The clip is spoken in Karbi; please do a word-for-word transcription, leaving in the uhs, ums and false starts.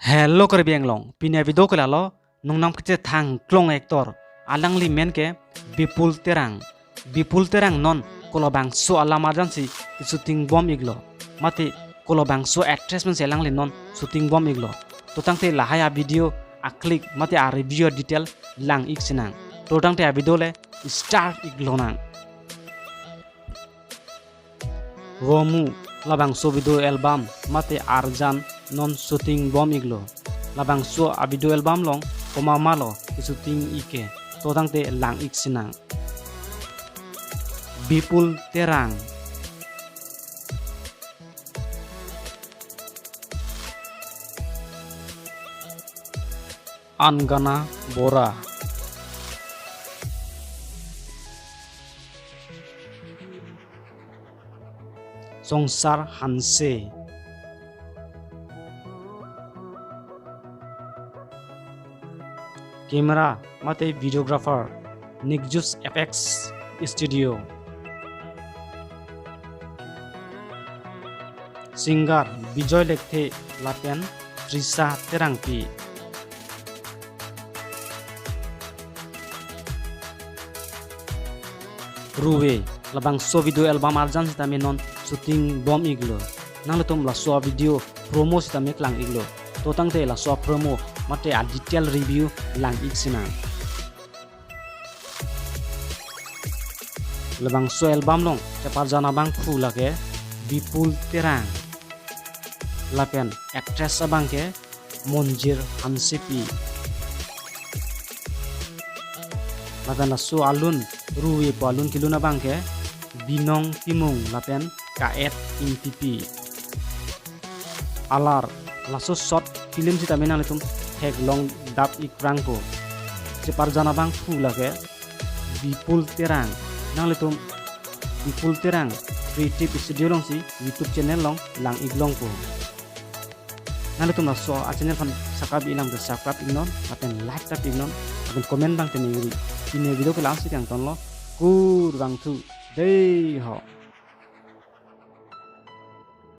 Hello Karbi Anglong, pini avideo ke lalo, nongnam kechethang klong actor, alangli men ke Bipul Terang. Bipul Terang non kolabangso alam arjansi shooting bom iklo, mate kolabangso actress pensi alangli non shooting bom iklo. To tangte lahai avideo a-clip mate a-review detail lang ik sinang. To tangte avideo le start iklonang. Vomu, labangso video album mate arjan non shooting bom iklo. Labangso avideo album along komat malo shooting ik ke, to tangte lang ik sinang. Bipul Terang. Angana Bora. Songsar Hanse. Camera mate videographer, Nixus F X Studio. Singer, Bijoy Lekthe lapen Trisha Terangpi. Ruve, labangso video album arjan sitame non shooting bom iklo. Nanglitum laso avideo promo sitame klang iklo. To tangte laso promo mate a-detail review lang ik sinang. Labangso album along cheparjan abangphu lake Bipul Terang. Lapen actress abang ke Monjir Hansepi. Lapen laso alun, Ruve pu alun kelun abang ke Binong Timung lapen Ka-et Ingtipi. Alar, laso short film sitame nanglitum theklong dap ikrangpo. Cheparjan abangphu lake Bipul Terang. Nanglitum Bipul Terang Creative Studio alongsi YouTube channel along lang iklongpo. Nanglitum laso a-channel aphan subscribe ilang te subscribe iknon, lapen like tap iknon, lapen comment abang te ningri. Pini avideo ke la-ansi kangtonlo, kurvangthu, dei ho.